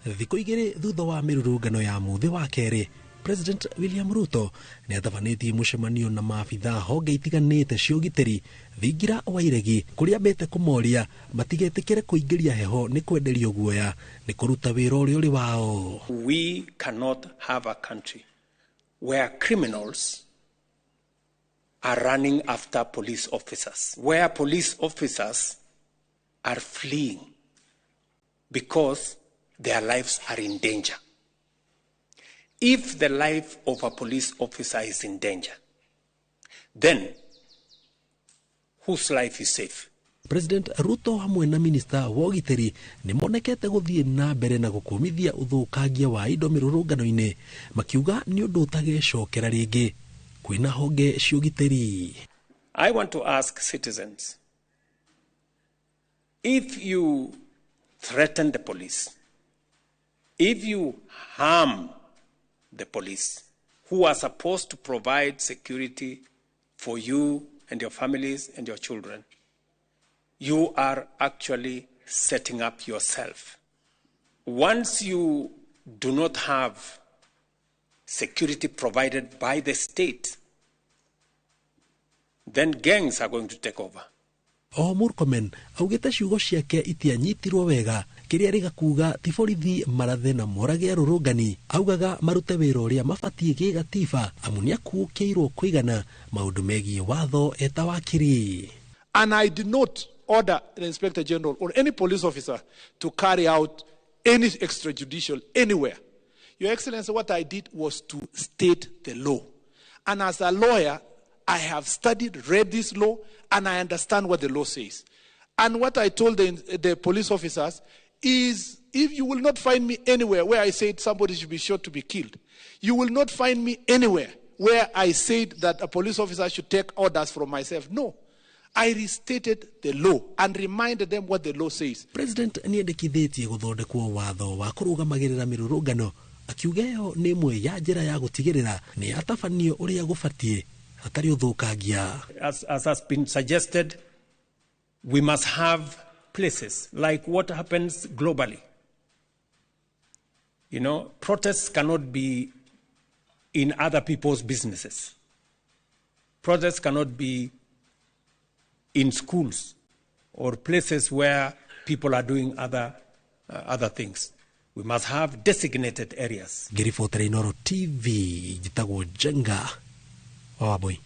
Thikũ 2 thutha wa mĩrũrũngano ya mũthĩ wa kerĩ, President William Ruto nĩ atabanĩtie mũcemanio na maabitha honge itiganĩte cia ũgitĩri thingira wa iregi, kũrĩa ambĩte kũmoria matigetĩkĩre kũingĩria heho nĩ kwenderio guoya nĩ kũruta wĩra ũrĩa ũrĩ wao. We cannot have a country where criminals are running after police officers, where police officers are fleeing because their lives are in danger. If the life of a police officer is in danger, then whose life is safe? President Ruto hamwe na minista wa ũgitĩri nĩ monekete gũthiĩ na mbere na gũkũmithia ũthũkangia wa indo mĩrũrũngano-inĩ, makiuga nĩ ũndũ ũtagecokera rĩngĩ kwĩna honge cia ũgitĩri. I want to ask citizens, if you threaten the police, if you harm the police, who are supposed to provide security for you and your families and your children, you are actually setting up yourself. Once you do not have security provided by the state, then gangs are going to take over. O Murkomen augĩte ciugo ciake itianyitirwo wega, kĩrĩa rĩga kuga ti borithi marathe na morage arũrũngani, augaga marute wĩra ũrĩa mabatiĩ gĩgatiba, amu nĩakuũkĩirwo kũigana maũndũ megiĩ watho eta wakiri. And I did not order the Inspector General or any police officer to carry out any extrajudicial anywhere. Your Excellency, what I did was to state the law. And as a lawyer, I have studied, read this law, and I understand what the law says. And what I told the police officers is, if you will not find me anywhere where I said somebody should be shot to be killed, you will not find me anywhere where I said that a police officer should take orders from myself. No. I restated the law and reminded them what the law says. President nĩendekithĩtie gũthondekwo watho wa kũrũgamagĩrĩra mĩrũrũngano, akiuga ĩyo nĩ ĩmwe ya njĩra ya gũtigĩrĩra nĩ yatabanio ũrĩa gũbatiĩ hatarĩ ũthũkangia. As has been suggested, we must have places like what happens globally. Protests cannot be in other people's businesses. Protests cannot be in schools or places where people are doing other things. We must have designated areas. Ngĩribotera Inooro TV, njĩtagwo Njenga wa Wambui.